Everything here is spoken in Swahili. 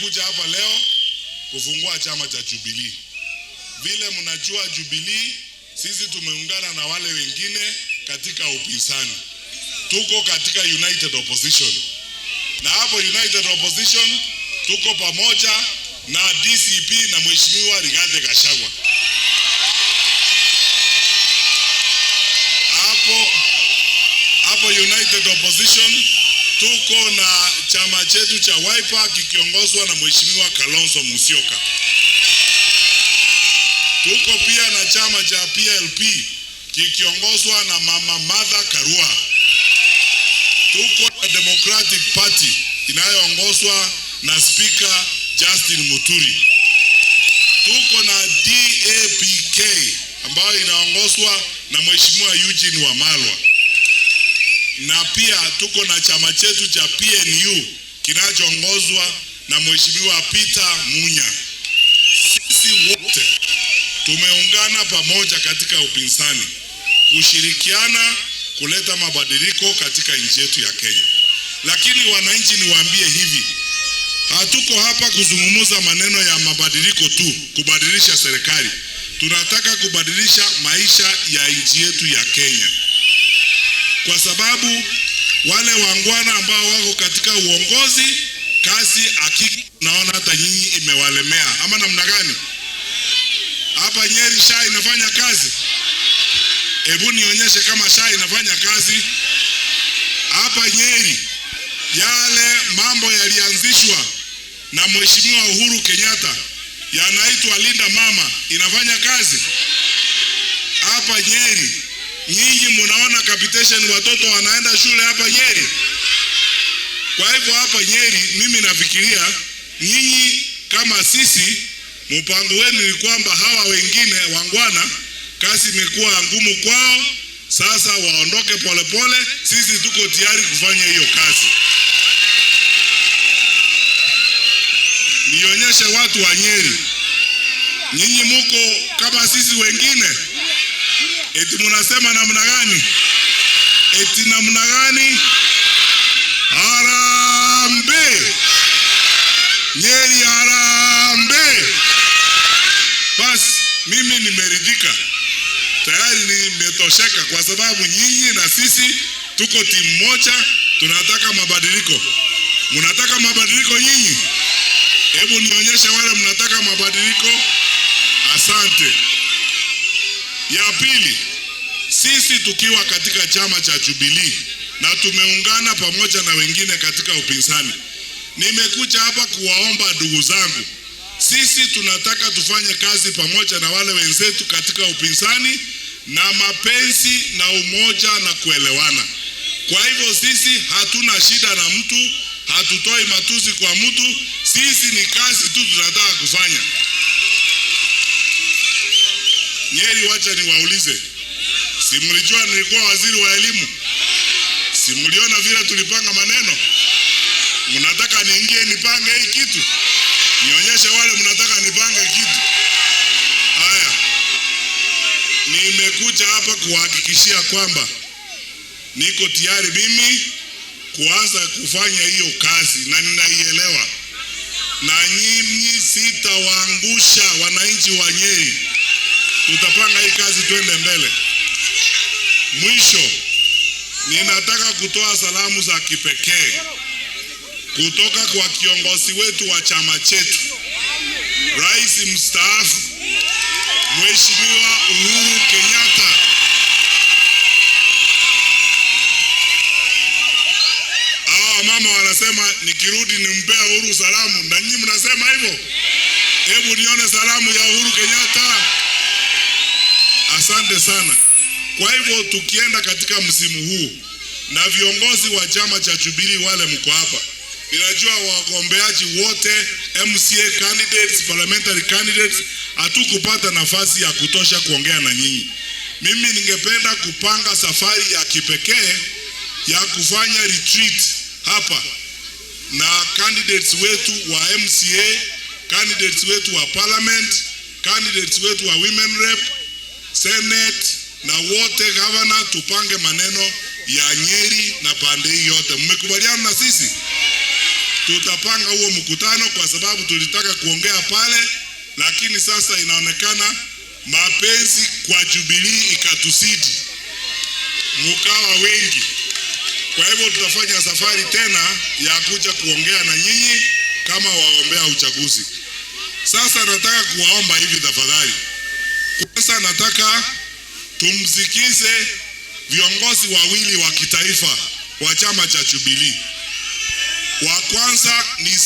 Kuja hapa leo kufungua chama cha Jubilee. Vile mnajua Jubilee, sisi tumeungana na wale wengine katika upinzani, tuko katika United Opposition, na hapo United Opposition tuko pamoja na DCP na Mheshimiwa Rigathi Gachagua. Hapo United Opposition tuko na chama chetu cha Wiper kikiongozwa na Mheshimiwa Kalonzo Musyoka. Tuko pia na chama cha PLP kikiongozwa na Mama Martha Karua. Tuko na Democratic Party inayoongozwa na Speaker Justin Muturi. Tuko na DAPK ambayo inaongozwa na Mheshimiwa Eugene Wamalwa, na pia tuko na chama chetu cha PNU kinachoongozwa na Mheshimiwa Peter Munya. Sisi wote tumeungana pamoja katika upinzani kushirikiana kuleta mabadiliko katika nchi yetu ya Kenya. Lakini wananchi, niwaambie hivi, hatuko hapa kuzungumza maneno ya mabadiliko tu, kubadilisha serikali. Tunataka kubadilisha maisha ya nchi yetu ya Kenya, kwa sababu wale wangwana ambao wako katika uongozi, kazi hakika naona hata nyinyi imewalemea, ama namna gani? Hapa Nyeri SHA inafanya kazi? Hebu nionyeshe kama SHA inafanya kazi hapa Nyeri. Yale mambo yalianzishwa na Mheshimiwa Uhuru Kenyatta yanaitwa Linda Mama, inafanya kazi hapa Nyeri? Nyinyi munaona capitation, watoto wanaenda shule hapa Nyeri. Kwa hivyo hapa Nyeri, mimi nafikiria nyinyi kama sisi, mpango wenu ni kwamba hawa wengine wangwana, kazi imekuwa ngumu kwao, sasa waondoke polepole. Sisi tuko tayari kufanya hiyo kazi. Nionyeshe watu wa Nyeri, nyinyi muko kama sisi wengine? Eti munasema namna gani? Eti namna gani? Harambee! Nyeri harambee! Basi mimi nimeridhika tayari, nimetosheka kwa sababu nyinyi na sisi tuko timu moja, tunataka mabadiliko. Mnataka mabadiliko nyinyi? Hebu nionyeshe wale mnataka mabadiliko. Asante. Ya pili, sisi tukiwa katika chama cha Jubilee na tumeungana pamoja na wengine katika upinzani, nimekuja hapa kuwaomba ndugu zangu, sisi tunataka tufanye kazi pamoja na wale wenzetu katika upinzani na mapenzi na umoja na kuelewana. Kwa hivyo sisi hatuna shida na mtu, hatutoi matusi kwa mtu, sisi ni kazi tu tunataka kufanya. Nyeri, wacha niwaulize, si mlijua nilikuwa waziri wa elimu? Si mliona vile tulipanga maneno? Mnataka niingie nipange hii kitu? Nionyeshe wale mnataka nipange kitu. Haya, nimekuja hapa kuhakikishia kwamba niko tayari mimi kuanza kufanya hiyo kazi na ninaielewa, na nyinyi sitawaangusha wananchi wa Nyeri. Tutapanga hii kazi twende mbele. Mwisho, ninataka kutoa salamu za kipekee kutoka kwa kiongozi wetu wa chama chetu, Rais mstaafu Mheshimiwa Uhuru Kenyatta. Hawa mama wanasema nikirudi nimpea Uhuru salamu, na nyinyi mnasema hivyo? Hebu nione salamu ya Uhuru Kenyatta. Asante sana. Kwa hivyo tukienda katika msimu huu na viongozi wa chama cha Jubilee wale mko hapa, ninajua wagombeaji wote MCA candidates, parliamentary candidates, hatukupata nafasi ya kutosha kuongea na nyinyi. Mimi ningependa kupanga safari ya kipekee ya kufanya retreat hapa na candidates wetu wa MCA, candidates wetu wa parliament, candidates wetu wa women rep, senate na wote governor, tupange maneno ya Nyeri na pande hii yote. Mmekubaliana na sisi? Tutapanga huo mkutano kwa sababu tulitaka kuongea pale, lakini sasa inaonekana mapenzi kwa Jubilee ikatusidi, mukawa wengi. Kwa hivyo tutafanya safari tena ya kuja kuongea na nyinyi kama waombea uchaguzi. Sasa nataka kuwaomba hivi tafadhali. Kwanza nataka tumsikize viongozi wawili wa kitaifa wa chama cha Jubilee. Wa kwanza ni